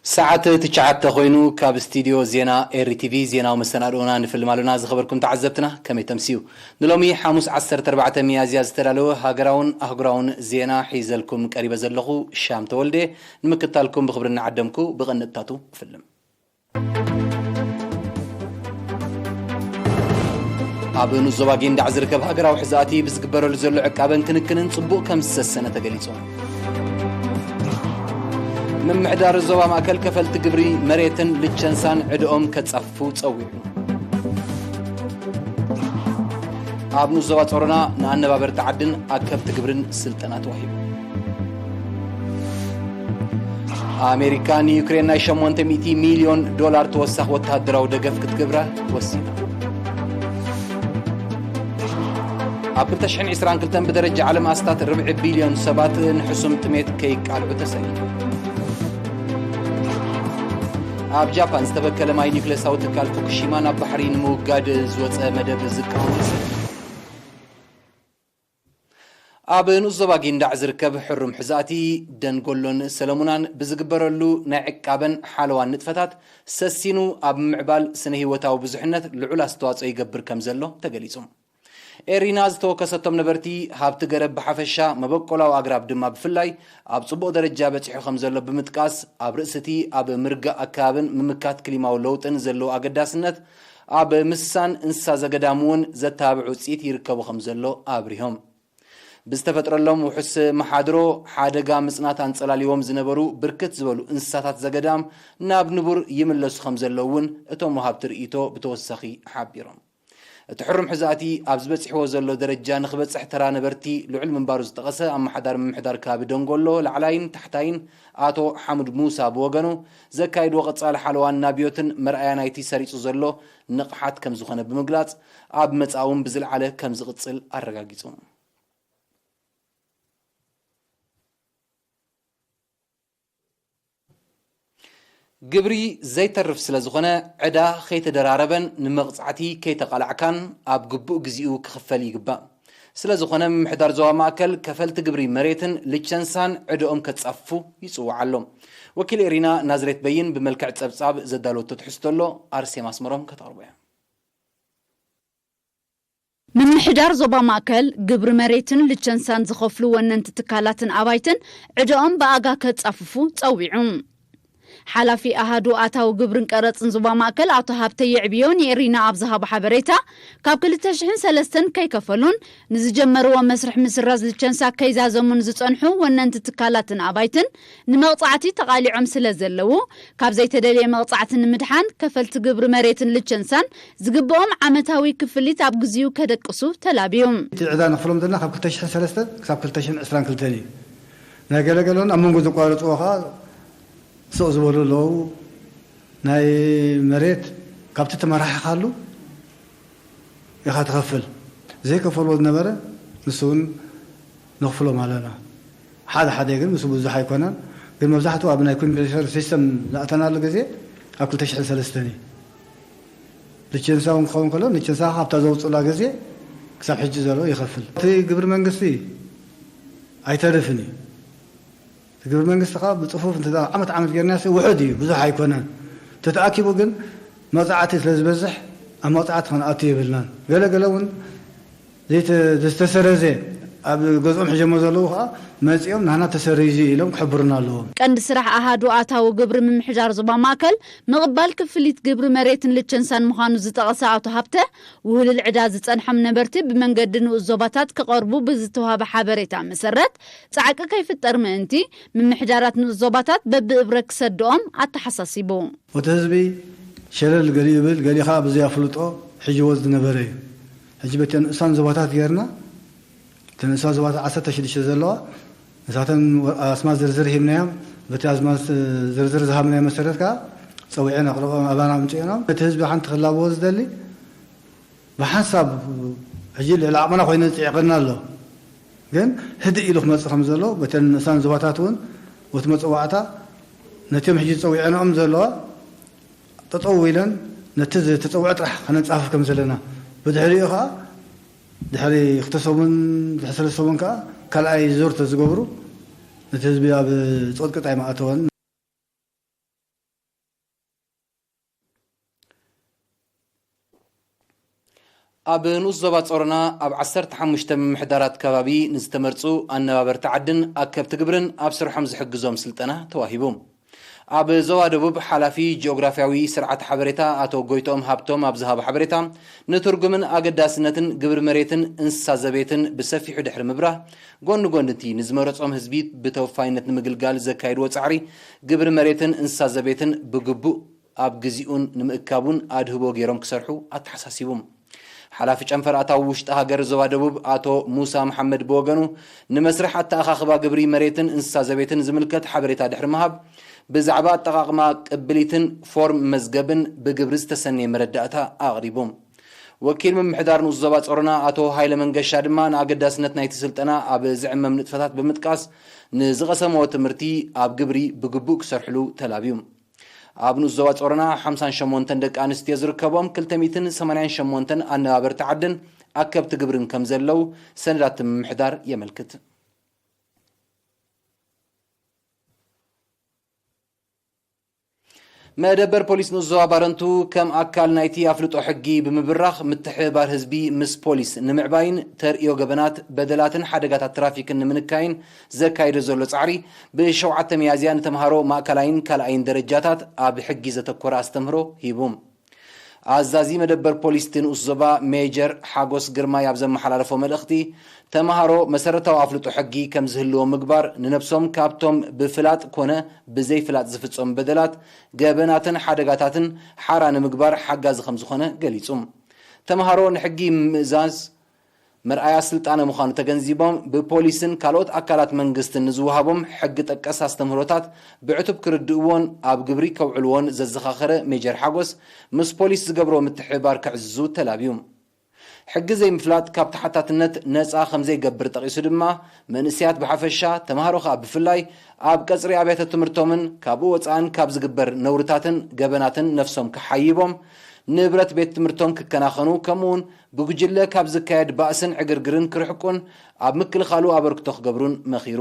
ሰዓት ትሽዓተ ኮይኑ ካብ ስቱድዮ ዜና ኤሪ ቲቪ ዜናዊ መሰናድኦና ንፍልም ኣሎና። ዝኸበርኩም ተዓዘብትና ከመይ ተምስዩ? ንሎሚ ሓሙስ ዓሰርተ ኣርባዕተ ሚያዝያ ዝተዳለወ ሃገራውን ኣህጉራውን ዜና ሒዘልኩም ቀሪበ ዘለኹ ሻም ተወልደ። ንምክታልኩም ብኽብሪ እናዓደምኩ ብቐንጥታቱ እፍልም። ኣብ ንኡስ ዞባ ጊንዳዕ ዝርከብ ሃገራዊ ሕዛእቲ ብዝግበረሉ ዘሎ ዕቃበን ክንክንን ጽቡቕ ከም ዝሰሰነ ተገሊጹ። ምምሕዳር ዞባ ማእከል ከፈልቲ ግብሪ መሬትን ልቸንሳን ዕድኦም ከጻፍፉ ጸዊዑ። ኣብ ንኡስ ዞባ ጾሮና ንኣነባበርቲ ዓድን ኣከብቲ ግብርን ስልጠና ተዋሂቡ። ኣሜሪካ ንዩክሬን ናይ ሸሞንተ ሚእቲ ሚልዮን ዶላር ተወሳኺ ወተሃደራዊ ደገፍ ክትገብራ ወሲና። ኣብ ክልተ ሽሕን ዕስራን ክልተን ብደረጃ ዓለም ኣስታት ርብዒ ቢልዮን ሰባት ንሕሱም ጥሜት ከይቃልዑ ተሰሊጡ። ኣብ ጃፓን ዝተበከለ ማይ ኒውክሌሳዊ ትካል ፉኩሺማ ናብ ባሕሪ ንምውጋድ ዝወጸ መደብ ዝቃወም ሰልፊ። ኣብ ንኡስ ዞባ ጊንዳዕ ዝርከብ ሕሩም ሕዛእቲ ደንጎሎን ሰለሙናን ብዝግበረሉ ናይ ዕቃበን ሓለዋን ንጥፈታት ሰሲኑ ኣብ ምምዕባል ስነ ህይወታዊ ብዙሕነት ልዑል ኣስተዋጽኦ ይገብር ከም ዘሎ ተገሊጹ። ኤሪና ዝተወከሰቶም ነበርቲ ሃብቲ ገረብ ብሓፈሻ መበቆላዊ ኣግራብ ድማ ብፍላይ ኣብ ጽቡቕ ደረጃ በጺሑ ከም ዘሎ ብምጥቃስ ኣብ ርእሲ እቲ ኣብ ምርጋእ ኣከባብን ምምካት ክሊማዊ ለውጥን ዘለዎ ኣገዳስነት ኣብ ምስሳን እንስሳ ዘገዳም እውን ዘተባብዕ ውጽኢት ይርከቡ ከም ዘሎ ኣብሪሆም። ብዝተፈጥረሎም ውሑስ መሓድሮ ሓደጋ ምጽናት ኣንጸላልዎም ዝነበሩ ብርክት ዝበሉ እንስሳታት ዘገዳም ናብ ንቡር ይምለሱ ከም ዘለዉ እውን እቶም ወሃብቲ ርእይቶ ብተወሳኺ ሓቢሮም። እቲ ሕሩም ሕዛእቲ ኣብ ዝበጺሕዎ ዘሎ ደረጃ ንኽበጽሕ ተራ ነበርቲ ልዑል ምንባሩ ዝጠቐሰ ኣመሓዳሪ ምምሕዳር ከባቢ ደንጎሎ ላዕላይን ታሕታይን ኣቶ ሓሙድ ሙሳ ብወገኑ ዘካይድዎ ቀጻሊ ሓለዋን ናብዮትን መርኣያ ናይቲ ሰሪጹ ዘሎ ንቕሓት ከም ዝኾነ ብምግላጽ ኣብ መጻእ እውን ብዝለዓለ ከም ዝቕጽል ኣረጋጊጹ። ግብሪ ዘይተርፍ ስለ ዝኾነ ዕዳ ከይተደራረበን ንመቕጻዕቲ ከይተቓላዕካን ኣብ ግቡእ ግዚኡ ክኽፈል ይግባእ። ስለ ዝኾነ ምምሕዳር ዞባ ማእከል ከፈልቲ ግብሪ መሬትን ልቸንሳን ዕድኦም ከጻፍፉ ይጽውዕ ኣሎ። ወኪል ኤሪና ናዝሬት በይን ብመልክዕ ጸብጻብ ዘዳለወቶ ትሕዝቶ ኣሎ፣ ኣርሴማ ኣስመሮም ከተቕርቦ እያ። ምምሕዳር ዞባ ማእከል ግብሪ መሬትን ልቸንሳን ዝኸፍሉ ወነንቲ ትካላትን ኣባይትን ዕድኦም ብኣጋ ከጻፍፉ ጸዊዑ። ሓላፊ ኣሃዱ ኣታዊ ግብርን ቀረጽን ዞባ ማእከል ኣቶ ሃብተ የዕብዮ ንኤሪና ኣብ ዝሃቦ ሓበሬታ፣ ካብ ክልተ ሽሕን ሰለስተን ከይከፈሉን ንዝጀመርዎ መስርሕ ምስራዝ ልቸንሳ ከይዛዘሙን ዝጸንሑ ወነንቲ ትካላትን ኣባይትን ንመቕጻዕቲ ተቓሊዖም ስለ ዘለዉ፣ ካብ ዘይተደልየ መቕጻዕቲ ንምድሓን ከፈልቲ ግብሪ መሬትን ልቸንሳን ዝግብኦም ዓመታዊ ክፍሊት ኣብ ግዚኡ ከደቅሱ ተላብዩ። እቲ ዕዳ ንኽፍሎም ዘለና ካብ ክልተ ሽሕን ሰለስተን ክሳብ ክልተ ሽሕን ዕስራን ክልተን እዩ። ናይ ገለገለ እውን ኣብ መንጎ ዘቋረፅዎ ከዓ ስቕ ዝበሉ ኣለዉ። ናይ መሬት ካብቲ ተመራሒኻሉ ኢኻ ትኸፍል። ዘይከፈልዎ ዝነበረ ንሱ እውን ነኽፍሎም ኣለና። ሓደ ሓደ ግን ምስ ብዙሕ ኣይኮነን፣ ግን መብዛሕትኡ ኣብ ናይ ኮምፒውተር ሲስተም ዝኣተናሉ ግዜ ኣብ ክልተ ሽሕን ሰለስተን እዩ። ልቸንሳ እውን ክኸውን ከሎ፣ ልቸንሳ ካብታ ዘውፅእላ ግዜ ክሳብ ሕጂ ዘሎ ይኸፍል። እቲ ግብሪ መንግስቲ ኣይተርፍን እዩ። እቲ ግብሪ መንግስቲ ከዓ ብፅፉፍ እንተ ዓመት ዓመት ጌርናዮ ውሑድ እዩ፣ ብዙሕ ኣይኮነን። ተተኣኪቡ ግን መቕፃዕቲ ስለ ዝበዝሕ ኣብ መቕፃዕቲ ክንኣቱ የብልናን። ገለ ገለ እውን ዘይተ-፣ ዝተሰረዘ ኣብ ገዝኦም ሒዞሞ ዘለዉ ከዓ መፂኦም ናህና ተሰሪዙ ኢሎም ክሕብሩና ኣለዎም። ቀንዲ ስራሕ ኣሃዱ ኣታዊ ግብሪ ምምሕዳር ዞባ ማእከል ምቕባል ክፍሊት ግብሪ መሬትን ልቸንሳን ምዃኑ ዝጠቐሰ ኣቶ ሃብተ፣ ውህሉል ዕዳ ዝጸንሖም ነበርቲ ብመንገዲ ንኡስ ዞባታት ክቐርቡ ብዝተዋህበ ሓበሬታ መሰረት ጻዕቂ ከይፍጠር ምእንቲ ምምሕዳራት ንኡስ ዞባታት በብእብረ ክሰድኦም ኣተሓሳሲቡ። እቲ ህዝቢ ሸለል ገሊኡ ይብል፣ ገሊኡ ከዓ ብዘይ ኣፍልጦ ሒዝዎ ዝነበረ እዩ። ሕጂ በተን ንኡሳን ዞባታት ጌርና፣ እተን ንኡሳን ዞባታት ዓሰርተ ሽዱሽተ ዘለዋ፣ ንሳተን ኣስማት ዝርዝር ሂብናዮም። በቲ ኣስማት ዝርዝር ዝሃብናዮ መሰረት ከዓ ጸዊዐን ኣቕርቦም፣ ኣባና ኣምጽኦናም። እቲ ህዝቢ ሓንቲ ክላበዎ ዝደሊ፣ ብሓንሳብ ሕጂ ልዕሊ ዓቕምና ኮይነ ዝጽዕቐና ኣሎ። ግን ህድእ ኢሉ ክመጽእ ከም ዘለዎ፣ በተን ንኡሳን ዞባታት እውን በቲ መጸዋዕታ ነቲኦም ሕጂ ጸዊዐንኦም ዘለዋ ጠጠው ኢለን ነቲ ዝተጸውዐ ጥራሕ ከነንጻፍፍ ከም ዘለና፣ ብድሕሪኡ ከኣ ድሕሪ ክልተ ሰሙን፣ ድሕሪ ሰለስተ ሰሙን ከኣ ካልኣይ ዙር ተዝገብሩ ነቲ ህዝቢ ኣብ ጸቕጢ ኣይምኣተወን። ኣብ ንኡስ ዞባ ጾሮና ኣብ ዓሰርተ ሓሙሽተ ምምሕዳራት ከባቢ ንዝተመርጹ ኣነባበርቲ ዓድን ኣከብቲ ግብርን ኣብ ስርሖም ዝሕግዞም ስልጠና ተዋሂቡ። ኣብ ዞባ ደቡብ ሓላፊ ጂኦግራፍያዊ ስርዓት ሓበሬታ ኣቶ ጎይትኦም ሃብቶም ኣብ ዝሃቦ ሓበሬታ፣ ንትርጉምን ኣገዳስነትን ግብሪ መሬትን እንስሳ ዘቤትን ብሰፊሑ ድሕሪ ምብራህ፣ ጎኒ ጎኒ እቲ ንዝመረጾም ህዝቢ ብተወፋይነት ንምግልጋል ዘካይድዎ ጻዕሪ፣ ግብሪ መሬትን እንስሳ ዘቤትን ብግቡእ ኣብ ግዚኡን ንምእካቡን ኣድህቦ ገይሮም ክሰርሑ ኣተሓሳሲቡ። ሓላፊ ጨንፈር ኣታዊ ውሽጢ ሃገር ዞባ ደቡብ ኣቶ ሙሳ መሓመድ ብወገኑ፣ ንመስርሕ ኣተኣኻኽባ ግብሪ መሬትን እንስሳ ዘቤትን ዝምልከት ሓበሬታ ድሕሪ ምሃብ፣ ብዛዕባ ኣጠቓቕማ ቅብሊትን ፎርም መዝገብን ብግብሪ ዝተሰነየ መረዳእታ ኣቕሪቡ። ወኪል ምምሕዳር ንኡስ ዞባ ጾሮና ኣቶ ሃይለ መንገሻ ድማ ንኣገዳስነት ናይቲ ስልጠና ኣብ ዝዕመም ንጥፈታት ብምጥቃስ፣ ንዝቐሰምዎ ትምህርቲ ኣብ ግብሪ ብግቡእ ክሰርሕሉ ተላብዩ። ኣብ ንኡስ ዞባ ጾሮና ሓምሳን ሸሞንተን ደቂ ኣንስትዮ ዝርከቦም ክልተ ሚእትን ሰማንያን ሸሞንተን ኣነባበርቲ ዓድን ኣከብቲ ግብርን ከም ዘለዉ ሰነዳት ምምሕዳር የመልክት። መደበር ፖሊስ ንኡስ ዞባ ባረንቱ ከም ኣካል ናይቲ ኣፍልጦ ሕጊ ብምብራኽ ምትሕብባር ህዝቢ ምስ ፖሊስ ንምዕባይን ተርእዮ ገበናት፣ በደላትን ሓደጋታት ትራፊክን ንምንካይን ዘካይዶ ዘሎ ጻዕሪ ብሸውዓተ ሚያዝያ ንተምሃሮ ማእከላይን ካልኣይን ደረጃታት ኣብ ሕጊ ዘተኮረ ኣስተምህሮ ሂቡ። ኣዛዚ መደበር ፖሊስ እቲ ንኡስ ዞባ ሜጀር ሓጎስ ግርማይ ኣብ ዘመሓላለፎ መልእኽቲ፣ ተምሃሮ መሰረታዊ ኣፍልጦ ሕጊ ከም ዝህልዎም ምግባር ንነብሶም ካብቶም ብፍላጥ ኮነ ብዘይፍላጥ ዝፍጸሙ በደላት፣ ገበናትን ሓደጋታትን ሓራ ንምግባር ሓጋዚ ከም ዝኾነ ገሊጹ። ተምሃሮ ንሕጊ ምእዛዝ መርኣያ ስልጣነ ምዃኑ ተገንዚቦም፣ ብፖሊስን ካልኦት ኣካላት መንግስትን ንዝወሃቦም ሕጊ ጠቀስ ኣስተምህሮታት ብዕቱብ ክርድእዎን ኣብ ግብሪ ከውዕልዎን ዘዘኻኸረ ሜጀር ሓጎስ፣ ምስ ፖሊስ ዝገብሮ ምትሕብባር ከዕዝዙ ተላብዩ። ሕጊ ዘይምፍላጥ ካብ ተሓታትነት ነጻ ከም ዘይገብር ጠቒሱ ድማ፣ መንእሰያት ብሓፈሻ፣ ተምሃሮ ከኣ ብፍላይ፣ ኣብ ቀጽሪ ኣብያተ ትምህርቶምን ካብኡ ወጻእን ካብ ዝግበር ነውርታትን ገበናትን ነፍሶም ክሓይቦም፣ ንብረት ቤት ትምህርቶም ክከናኸኑ፣ ከምኡውን ብጉጅለ ካብ ዝካየድ ባእስን ዕግርግርን ክርሕቁን ኣብ ምክልኻሉ ኣበርክቶ ክገብሩን መኺሩ።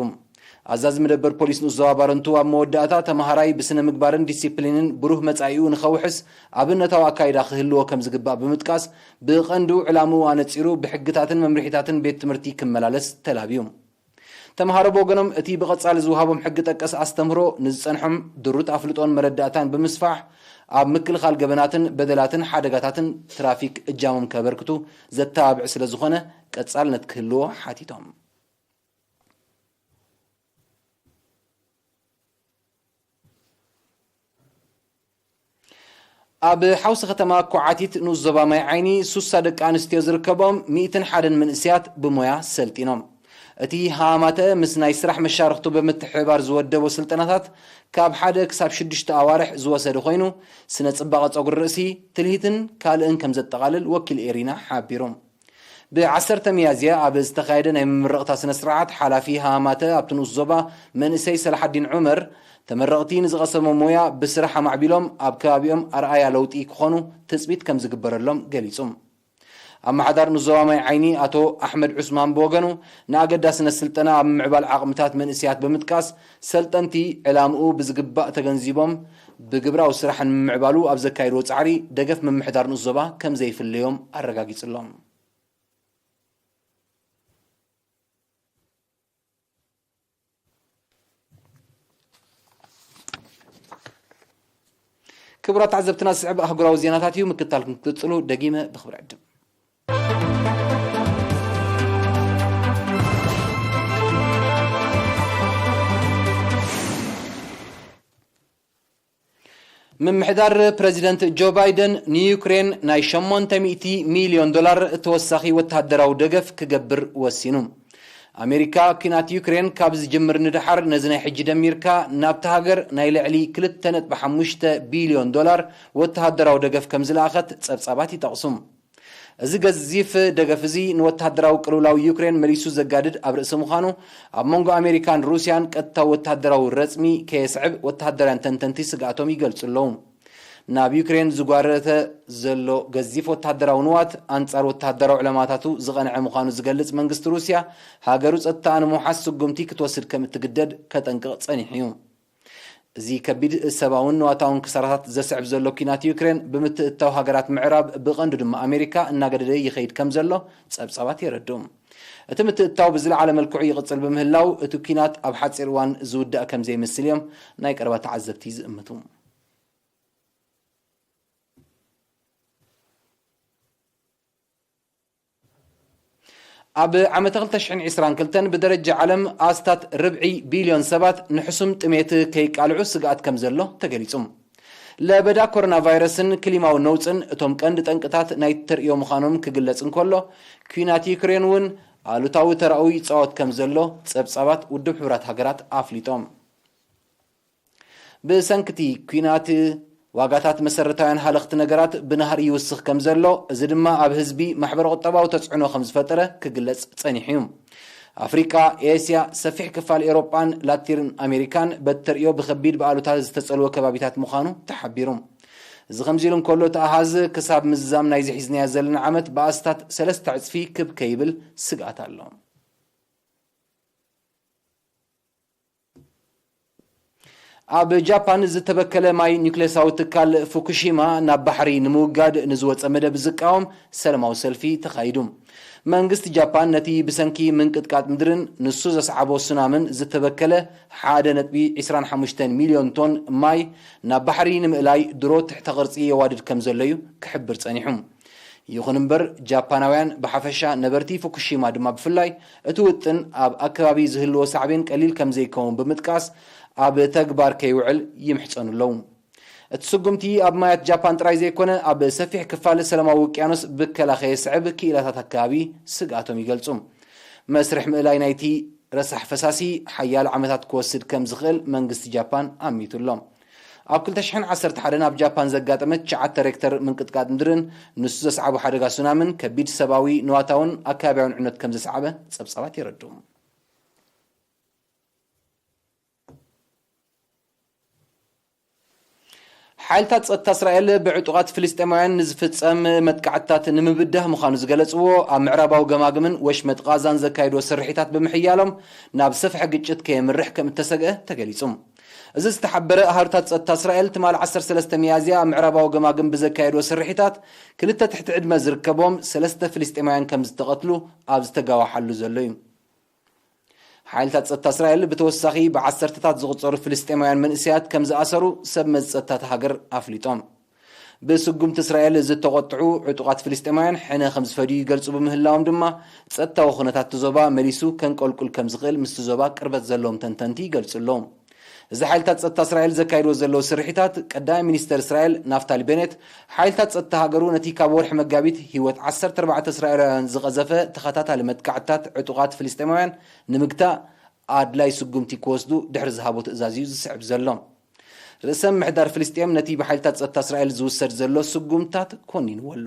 ኣዛዚ መደበር ፖሊስ ንኡስ ዞባ ባረንቱ ኣብ መወዳእታ፣ ተመሃራይ ብስነ ምግባርን ዲሲፕሊንን ብሩህ መጻኢኡ ንኸውሕስ ኣብነታዊ ኣካይዳ ክህልዎ ከም ዝግባእ ብምጥቃስ፣ ብቐንዱ ዕላምኡ ኣነጺሩ ብሕግታትን መምርሒታትን ቤት ትምህርቲ ክመላለስ ተላብዩ። ተምሃሮ ብወገኖም፣ እቲ ብቐጻሊ ዝወሃቦም ሕጊ ጠቀስ ኣስተምህሮ ንዝጸንሖም ድሩት ኣፍልጦን መረዳእታን ብምስፋሕ፣ ኣብ ምክልኻል ገበናትን በደላትን ሓደጋታትን ትራፊክ እጃሞም ከበርክቱ ዘተባብዕ ስለ ዝኾነ፣ ቀጻልነት ክህልዎ ሓቲቶም። ኣብ ሓውሲ ከተማ ኮዓቲት ንኡስ ዞባ ማይ ዓይኒ ሱሳ ደቂ ኣንስትዮ ዝርከቦም ሚእትን ሓደን መንእሰያት ብሞያ ሰልጢኖም። እቲ ሃማተ ምስ ናይ ስራሕ መሻርኽቱ ብምትሕብባር ዝወደቦ ስልጠናታት ካብ ሓደ ክሳብ ሽዱሽተ ኣዋርሕ ዝወሰደ ኮይኑ፣ ስነ ጽባቐ ጸጉሪ ርእሲ፣ ትልሂትን ካልእን ከም ዘጠቓልል ወኪል ኤሪና ሓቢሩ። ብ ዓሰርተ ሚያዝያ ኣብ ዝተኻየደ ናይ ምምርቕታ ስነ ስርዓት፣ ሓላፊ ሃማተ ኣብቲ ንኡስ ዞባ መንእሰይ ሰላሓዲን ዑመር፣ ተመረቕቲ ንዝቐሰሞ ሞያ ብስራሕ ኣማዕቢሎም ኣብ ከባቢኦም ኣርኣያ ለውጢ ክኾኑ ትጽቢት ከም ዝግበረሎም ገሊጹ። ኣመሓዳሪ ንኡስ ዞባ ማይ ዓይኒ ኣቶ ኣሕመድ ዑስማን ብወገኑ፣ ንኣገዳስነት ስልጠና ኣብ ምምዕባል ዓቕምታት መንእሰያት ብምጥቃስ፣ ሰልጠንቲ ዕላምኡ ብዝግባእ ተገንዚቦም ብግብራዊ ስራሕ ንምምዕባሉ ኣብ ዘካየድዎ ጻዕሪ ደገፍ ምምሕዳር ንኡስ ዞባ ከም ዘይፍለዮም ኣረጋጊጹሎም። ክቡራት ተዓዘብትና፣ ዝስዕብ ኣህጉራዊ ዜናታት እዩ። ምክትታልኩም ክትቅጽሉ ደጊመ ብኽብሪ ዕድም። ምምሕዳር ፕረዚደንት ጆ ባይደን ንዩክሬን ናይ ሸሞንተ ሚእቲ ሚልዮን ዶላር ተወሳኺ ወተሃደራዊ ደገፍ ክገብር ወሲኑ። ኣሜሪካ፣ ኲናት ዩክሬን ካብ ዝጅምር ንደሓር፣ ነዚ ናይ ሕጂ ደሚርካ፣ ናብታ ሃገር ናይ ልዕሊ ክልተ ነጥቢ ሓሙሽተ ቢልዮን ዶላር ወተሃደራዊ ደገፍ ከም ዝለኣኸት ጸብጻባት ይጠቕሱ። እዚ ገዚፍ ደገፍ እዚ ንወተሃደራዊ ቅልውላው ዩክሬን መሊሱ ዘጋድድ ኣብ ርእሲ ምዃኑ፣ ኣብ መንጎ ኣሜሪካን ሩስያን ቀጥታዊ ወተሃደራዊ ረጽሚ ከየስዕብ ወተሃደራውያን ተንተንቲ ስግኣቶም ይገልጹ ኣለዉ። ናብ ዩክሬን ዝጓረተ ዘሎ ገዚፍ ወተሃደራዊ ንዋት፣ ኣንጻር ወተሃደራዊ ዕላማታቱ ዝቐንዐ ምዃኑ ዝገልጽ መንግስቲ ሩስያ፣ ሃገሩ ጸጥታኣ ንምውሓስ ስጉምቲ ክትወስድ ከም እትግደድ ከጠንቅቕ ጸኒሑ እዩ። እዚ ከቢድ ሰብኣውን ንዋታውን ክሳራታት ዘስዕብ ዘሎ ኲናት ዩክሬን፣ ብምትእትታው ሃገራት ምዕራብ፣ ብቐንዱ ድማ ኣሜሪካ፣ እናገደደ ይኸይድ ከም ዘሎ ጸብጻባት የረድኡ። እቲ ምትእትታው ብዝለዓለ መልክዑ ይቕጽል ብምህላው፣ እቲ ኲናት ኣብ ሓጺር እዋን ዝውዳእ ከም ዘይመስል እዮም ናይ ቀረባ ተዓዘብቲ ዝእምቱ። ኣብ ዓመተ ክልተ ሽሕን ዕስራን ክልተን ብደረጃ ዓለም ኣስታት ርብዒ ቢልዮን ሰባት ንሕሱም ጥሜት ከይቃልዑ ስግኣት ከም ዘሎ ተገሊጹ። ለበዳ ኮሮና ቫይረስን ክሊማዊ ነውጽን እቶም ቀንዲ ጠንቅታት ናይቲ ተርእዮ ምዃኖም ክግለጽ እንከሎ፣ ኲናት ዩክሬን እውን ኣሉታዊ ተራኡ ይጻወት ከም ዘሎ ጸብጻባት ውድብ ሕቡራት ሃገራት ኣፍሊጦም። ብሰንኪ እቲ ኲናት፣ ዋጋታት መሰረታውያን ሃለኽቲ ነገራት ብናህሪ ይውስኽ ከም ዘሎ፣ እዚ ድማ ኣብ ህዝቢ ማሕበረ ቁጠባዊ ተጽዕኖ ከም ዝፈጠረ ክግለጽ ጸኒሑ እዩ። ኣፍሪቃ፣ ኤስያ፣ ሰፊሕ ክፋል ኤውሮጳን ላቲን ኣሜሪካን በቲ ተርእዮ ብኸቢድ ብኣሉታ ዝተጸልወ ከባቢታት ምዃኑ ተሓቢሩ። እዚ ከምዚ ኢሉ እንከሎ፣ እቲ ኣሃዝ ክሳብ ምዝዛም ናይዚ ሒዝናዮ ዘለና ዓመት ብኣስታት ሰለስተ ዕጽፊ ክብ ከይብል ስግኣት ኣሎ። ኣብ ጃፓን ዝተበከለ ማይ ኒውክሌሳዊ ትካል ፉኩሺማ ናብ ባሕሪ ንምውጋድ ንዝወጸ መደብ ዝቃወም ሰላማዊ ሰልፊ ተኻይዱ። መንግስቲ ጃፓን ነቲ ብሰንኪ ምንቅጥቃጥ ምድርን ንሱ ዘስዓቦ ሱናምን ዝተበከለ ሓደ ነጥቢ ዕስራን ሓሙሽተን ሚልዮን ቶን ማይ ናብ ባሕሪ ንምእላይ ድሮ ትሕተ ቅርጺ የዋድድ ከም ዘሎ እዩ ክሕብር ጸኒሑ። ይኹን እምበር፣ ጃፓናውያን ብሓፈሻ፣ ነበርቲ ፉኩሺማ ድማ ብፍላይ፣ እቲ ውጥን ኣብ ኣከባቢ ዝህልዎ ሳዕቤን ቀሊል ከም ዘይከውን ብምጥቃስ፣ ኣብ ተግባር ከይውዕል ይምሕጸኑ ኣለዉ። እቲ ስጉምቲ ኣብ ማያት ጃፓን ጥራይ ዘይኮነ፣ ኣብ ሰፊሕ ክፋል ሰላማዊ ውቅያኖስ ብከላ ከየስዕብ ክኢላታት ኣከባቢ ስግኣቶም ይገልጹ። መስርሕ ምእላይ ናይቲ ረሳሕ ፈሳሲ ሓያሎ ዓመታት ክወስድ ከም ዝኽእል መንግስቲ ጃፓን ኣሚቱ ኣሎ። ኣብ ክልተ ሽሕን ዓሰርተ ሓደን ኣብ ጃፓን ዘጋጠመ ትሽዓተ ሬክተር ምንቅጥቃጥ ምድርን ንሱ ዘስዓቦ ሓደጋ ሱናምን ከቢድ ሰብኣዊ፣ ንዋታውን ኣከባቢያውን ዕንወት ከም ዘስዓበ ጸብጻባት የረድኡ። ሓይልታት ጸጥታ እስራኤል ብዕጡቓት ፍልስጤማውያን ንዝፍጸም መጥቃዕትታት ንምብዳህ ምዃኑ ዝገለጽዎ፣ ኣብ ምዕራባዊ ገማግምን ወሽመጥ ቓዛን ዘካየድዎ ስርሒታት ብምሕያሎም ናብ ሰፍሐ ግጭት ከየምርሕ ከም እተሰግአ ተገሊጹ። እዚ ዝተሓበረ፣ ኣሃዱታት ጸጥታ እስራኤል ትማሊ ዓሰርተ ሰለስተ ሚያዝያ ኣብ ምዕራባዊ ገማግም ብዘካየድዎ ስርሒታት ክልተ ትሕቲ ዕድመ ዝርከቦም ሰለስተ ፍልስጤማውያን ከም ዝተቐትሉ ኣብ ዝተጋዋሓሉ ዘሎ እዩ። ሓይልታት ጸጥታ እስራኤል ብተወሳኺ ብዓሰርተታት ዝቑጸሩ ፍልስጤማውያን መንእሰያት ከም ዝኣሰሩ ሰብ መዚ ጸጥታ እታ ሃገር ኣፍሊጦም። ብስጉምቲ እስራኤል ዝተቖጥዑ ዕጡቓት ፍልስጤማውያን ሕነ ከም ዝፈድዩ ይገልጹ ብምህላዎም ድማ፣ ጸጥታዊ ኩነታት እቲ ዞባ መሊሱ ከንቆልቁል ከም ዝኽእል ምስቲ ዞባ ቅርበት ዘለዎም ተንተንቲ ይገልጹ ኣለዉ። እዚ ሓይልታት ጸጥታ እስራኤል ዘካይድዎ ዘለዉ ስርሒታት፣ ቀዳማይ ሚኒስተር እስራኤል ናፍታሊ ቤኔት፣ ሓይልታት ጸጥታ ሃገሩ ነቲ ካብ ወርሒ መጋቢት ህይወት ዓሰርተ ኣርባዕተ እስራኤላውያን ዝቐዘፈ ተኸታታሊ መጥቃዕትታት ዕጡቓት ፍልስጤማውያን ንምግታእ ኣድላይ ስጉምቲ ክወስዱ ድሕሪ ዝሃቦ ትእዛዝ እዩ ዝስዕብ ዘሎ። ርእሰ ምምሕዳር ፍልስጤም ነቲ ብሓይልታት ጸጥታ እስራኤል ዝውሰድ ዘሎ ስጉምትታት ኮኒንዎ ኣሎ።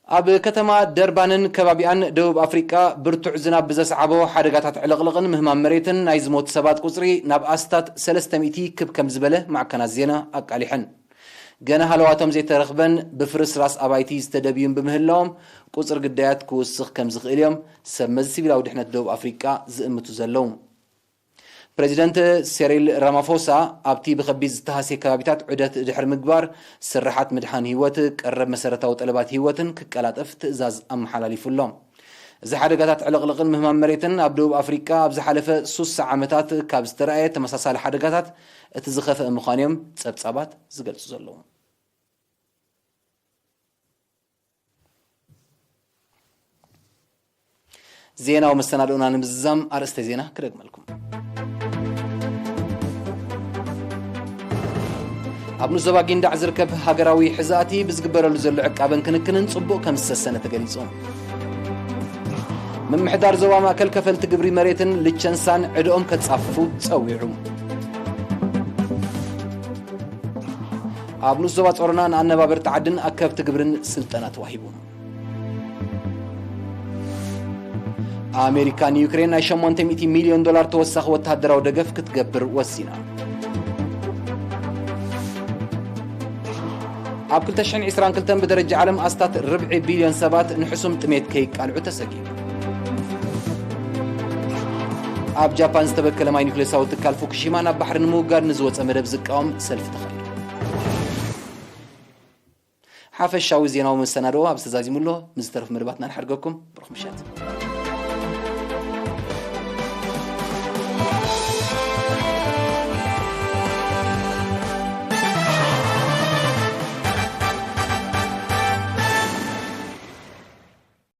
ኣብ ከተማ ደርባንን ከባቢኣን ደቡብ ኣፍሪቃ ብርቱዕ ዝናብ ብዘስዓቦ ሓደጋታት ዕልቕልቕን ምህማም መሬትን ናይ ዝሞቱ ሰባት ቁጽሪ ናብ ኣስታት ሰለስተ ሚእቲ ክብ ከም ዝበለ ማዕከናት ዜና ኣቃሊሐን። ገና ሃለዋቶም ዘይተረኽበን ብፍርስራስ ኣባይቲ ዝተደብዩን ብምህላዎም ቁጽሪ ግዳያት ክውስኽ ከም ዝኽእል እዮም ሰብ መዚ ሲቪላዊ ድሕነት ደቡብ ኣፍሪቃ ዝእምቱ ዘለዉ። ፕረዚደንት ሴሪል ራማፎሳ ኣብቲ ብኸቢድ ዝተሃስየ ከባቢታት ዑደት ድሕሪ ምግባር፣ ስርሓት ምድሓን ህይወት፣ ቀረብ መሰረታዊ ጠለባት ህይወትን ክቀላጠፍ ትእዛዝ ኣመሓላሊፉ ኣሎ። እዚ ሓደጋታት ዕልቕልቕን ምህማም መሬትን ኣብ ደቡብ ኣፍሪቃ ኣብ ዝሓለፈ ሱሳ ዓመታት ካብ ዝተረኣየ ተመሳሳሊ ሓደጋታት እቲ ዝኸፍአ ምዃኑ እዮም ጸብጻባት ዝገልጹ ዘለዉ። ዜናዊ መሰናድኦና ንምዝዛም ኣርእስተ ዜና ክደግመልኩም። ኣብ ንዞባ ጊንዳዕ ዝርከብ ሃገራዊ ሕዛእቲ ብዝግበረሉ ዘሎ ዕቃበን ክንክንን ጽቡቕ ከም ዝሰሰነ ተገሊጹ። ምምሕዳር ዞባ ማእከል ከፈልቲ ግብሪ መሬትን ልቸንሳን ዕድኦም ከጻፍፉ ጸዊዑ። ኣብ ንኡስ ዞባ ጾሮና ንኣነባበርቲ ዓድን ኣከብቲ ግብርን ስልጠና ተዋሂቡ። ኣሜሪካ ንዩክሬን ናይ ሸሞንተ ሚእቲ ሚልዮን ዶላር ተወሳኺ ወተሃደራዊ ደገፍ ክትገብር ወሲና። ኣብ ክልተ ሽሕን ዕስራን ክልተን ብደረጃ ዓለም ኣስታት ርብዒ ቢልዮን ሰባት ንሕሱም ጥሜት ከይቃልዑ ተሰጊኡ። ኣብ ጃፓን ዝተበከለ ማይ ኒኩሌሳዊ ትካል ፉኩሺማ ናብ ባሕሪ ንምውጋድ ንዝወፀ መደብ ዝቃወም ሰልፊ ተኻይዱ። ሓፈሻዊ ዜናዊ መሰናድኦ ኣብ ዝተዛዚሙ ኣሎ። ምስ ዝተረፉ መደባትና ንሓድገኩም። ብሩኽ ምሸት።